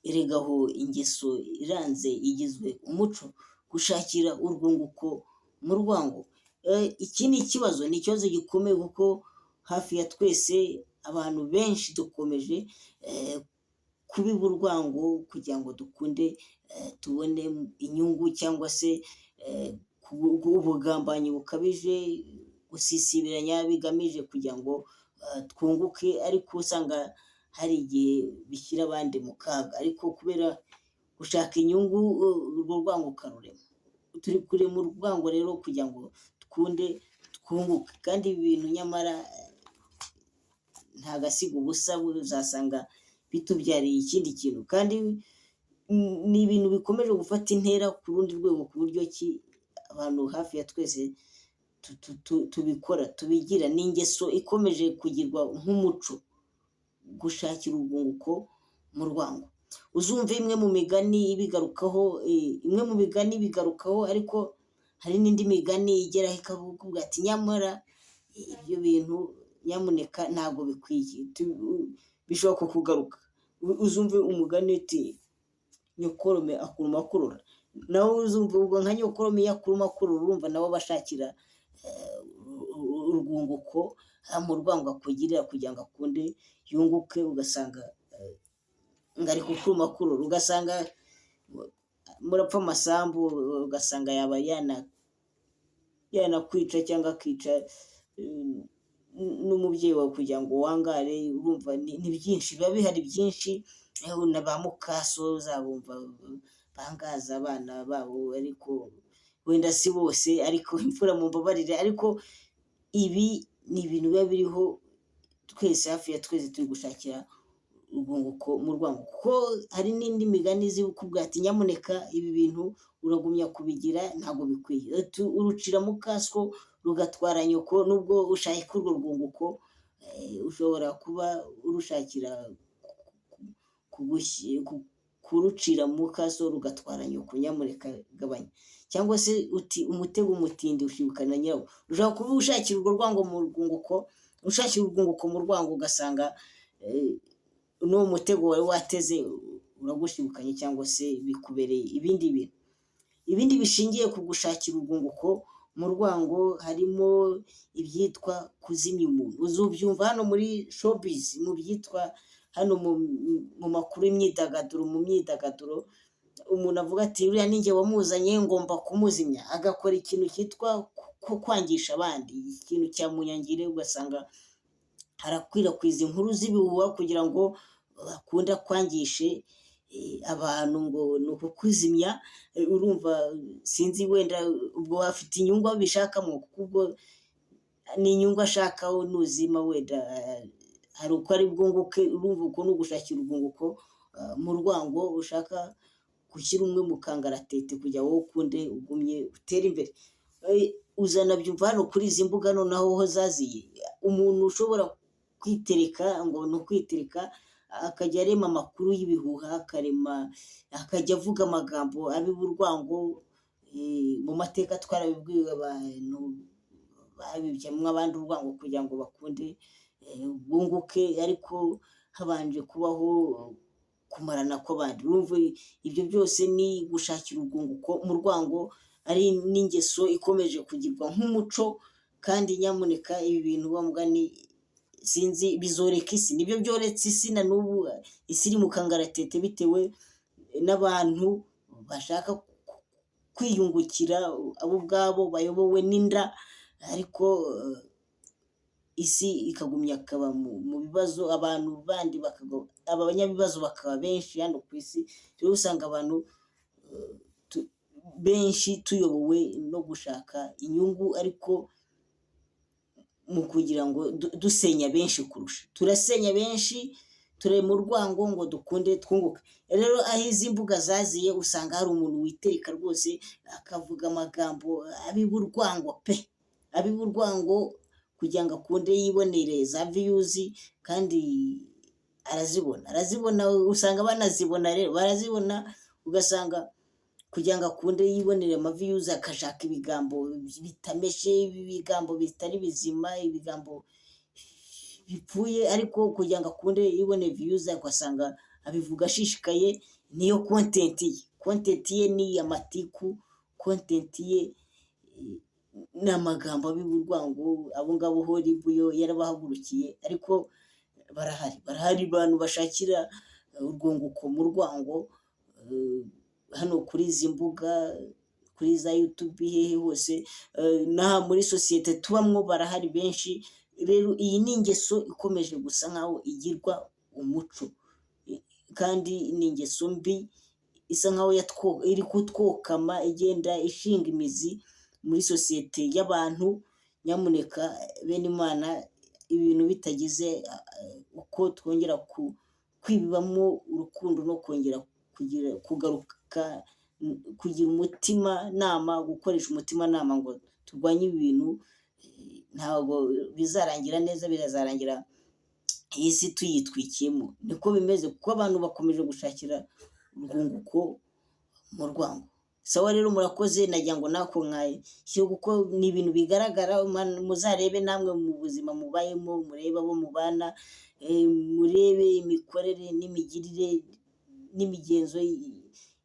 Erega aho ingeso iranze igizwe umuco, gushakira urwunguko mu rwango. Iki ni ikibazo, ni ikibazo gikomeye kuko hafi ya twese abantu benshi dukomeje kubiba urwango kugira ngo dukunde tubone inyungu cyangwa se ubugambanyi bukabije, gusisibiranya bigamije kugira ngo twunguke, ariko usanga hari igihe bishyira abandi mu kaga, ariko kubera gushaka inyungu urwo rwango ukarurema. Turi kurema urwango rero kugira ngo dukunde twunguke, kandi ibi bintu nyamara nta gasiga ubusa, uzasanga bitubyariye ikindi kintu, kandi ni ibintu bikomeje gufata intera ku rundi rwego ku buryo ki abantu hafi ya twese tubikora, tubigira, ni ingeso ikomeje kugirwa nk'umuco, gushakira urwunguko mu rwango. Uzumve imwe mu migani ibigarukaho, imwe mu migani ibigarukaho, ariko hari n'indi migani igeraho ikakubwira ati nyamara ibyo bintu nyamuneka ntabwo bikwiye, bishobora kukugaruka. Uzumve umugani uti nyokorome akuruma akurora, nawe uzumva ubwo nka nyokorome iyo akuruma akurora, urumva nawe aba ashakira urwunguko mu rwango akugirira kugira ngo akunde yunguke, ugasanga ngo ari kukuruma akurora, ugasanga murapfa amasambu, ugasanga yaba yanakwica cyangwa akica n'umubyeyi wawe kugira ngo wangare. Urumva ni byinshi biba bihari byinshi, na ba mukaso uzabumva bangaza abana babo, ariko wenda si bose, ariko imfura mumbabarire, ariko ibi ni ibintu biba biriho twese hafi ya twese turi gushakira urwunguko mu rwango, kuko hari n'indi migani izi ikubwira ati nyamuneka ibi bintu uragumya kubigira ntabwo bikwiye. Urucira mukaso rugatwara nyoko, nubwo ushaka urwo rwunguko ushobora kuba urushakira kurucira mukaso rugatwara nyoko, nyamuneka gabanya. Cyangwa se uti umutego umutindi ushibukana nyirawo. Ushobora kuba ushakira urwo rwango mu rwunguko, ushakira urwunguko mu rwango, ugasanga n'uwo mutego wari wateze uragushibukanye cyangwa se bikubereye ibindi bintu. Ibindi bishingiye ku gushakira urwunguko mu rwango harimo ibyitwa kuzimya umuntu. Uzubyumva hano muri showbiz, mu byitwa hano mu makuru y'imyidagaduro, mu myidagaduro umuntu avuga ati uriya ni njye wamuzanye ngomba kumuzimya, agakora ikintu cyitwa kwangisha abandi, ikintu cya munyangire, ugasanga arakwirakwiza inkuru z'ibihuha kugira ngo akunde akwangishe abantu ngo ni ukukuzimya. Urumva sinzi wenda ubwo afite inyungu abishakamo, kuko ubwo ni inyungu ashaka nuzima wenda hari uko ari bwunguke. Urumva uko ni ugushakira urwunguko mu rwango, ushaka gushyira umwe mu kangaratete kugira wowe ukunde ugumye utere imbere. Uzanabyumva hano kuri izi mbuga noneho aho zaziye, umuntu ushobora kwitereka ngo ni ukwitereka, akajya arema amakuru y'ibihuha, akarema akajya avuga amagambo abiba urwango. Mu mateka twarabibwiwe, abantu babibyemo abandi urwango kugira ngo bakunde bunguke, ariko habanje kubaho kumarana kw'abandi. Urumva ibyo byose ni gushakira urwunguko mu rwango, ari n'ingeso ikomeje kugirwa nk'umuco, kandi nyamuneka ibi bintu wa mugani sinzi bizoreka isi, nibyo byoretse isi na n'ubu isi iri mu kangaratete bitewe n'abantu bashaka kwiyungukira abo ubwabo bayobowe n'inda, ariko isi ikagumya ikaba mu bibazo, abantu bandi abanyabibazo bakaba benshi hano ku isi. Rero usanga abantu benshi tuyobowe no gushaka inyungu, ariko mu kugira ngo dusenya benshi kurusha, turasenya benshi, turema urwango ngo dukunde twunguke. Rero aho izi mbuga zaziye usanga hari umuntu witereka rwose akavuga amagambo abiba urwango pe, abiba urwango kugira ngo akunde yibonere za views, kandi arazibona, arazibona, usanga banazibona rero barazibona, ugasanga kugira ngo akunde yibonere ama views akashaka ibigambo bitameshe, ibigambo bitari bizima, ibigambo bipfuye, ariko kugira ngo akunde yibone views ugasanga abivuga ashishikaye, niyo content ye. Content ye ni amatiku, content ye ni amagambo abiba urwango, abo ngabo ho RIB yo yarabahagurukiye, ariko barahari, barahari abantu bashakira urwunguko mu rwango, hano kuri izi mbuga, kuri za YouTube, hehe hose, n'aha muri sosiyete tubamwo barahari benshi. Rero iyi ni ingeso ikomeje gusa nkaho igirwa umuco, kandi ni ingeso mbi isa nkaho iri kutwokama, igenda ishinga imizi muri sosiyete y'abantu. Nyamuneka bene Imana, ibintu bitagize uko twongera kwibibamo urukundo no kongera kugira kugaruka kugira umutima nama, gukoresha umutimanama ngo turwanye ibi bintu, ntabwo bizarangira neza, birazarangira iyi si tuyitwikiyemo. Niko bimeze kuko abantu bakomeje gushakira urwunguko mu rwango. Sawa rero, murakoze. Nagira ngo nako nkayishyireho kuko ni ibintu bigaragara. Muzarebe namwe mu buzima mubayemo, murebe abo mubana, murebe imikorere n'imigirire n'imigenzo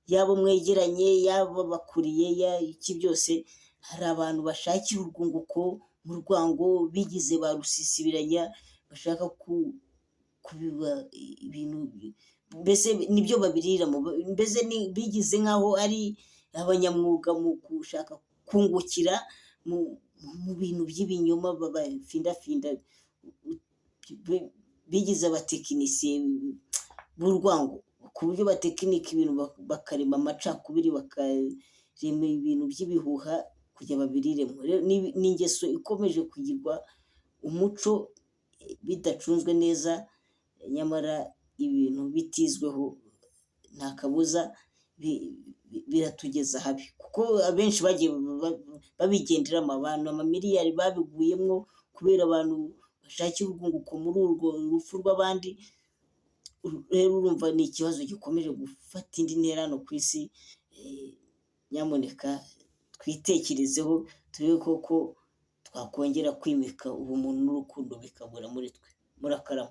y'abo mwegeranye, y'ababakuriye, iki byose. Hari abantu bashakira urwunguko mu rwango, bigize ba rusisibiranya, bashaka kubiba ibintu, mbese nibyo babiriramo, mbese bigize nk'aho ari abanyamwuga mu gushaka kungukira mu bintu by'ibinyoma bafindafinda, bigize abatekinisiye b'urwango, ku buryo batekinika ibintu, bakarema amacakubiri, bakarema ibintu by'ibihuha kugira babiriremo. Ni ingeso ikomeje kugirwa umuco bidacunzwe neza, nyamara ibintu bitizweho nta kabuza biratugeza habi, kuko abenshi bagiye babigenderamo, abantu amamiliyari babiguyemo kubera abantu bashakira urwunguko muri urwo rupfu rw'abandi. Rero urumva ni ikibazo gikomeje gufata indi ntera hano ku isi. Nyamuneka twitekerezeho, turebe koko twakongera kwimika ubumuntu n'urukundo bikabura muri twe. Murakarama.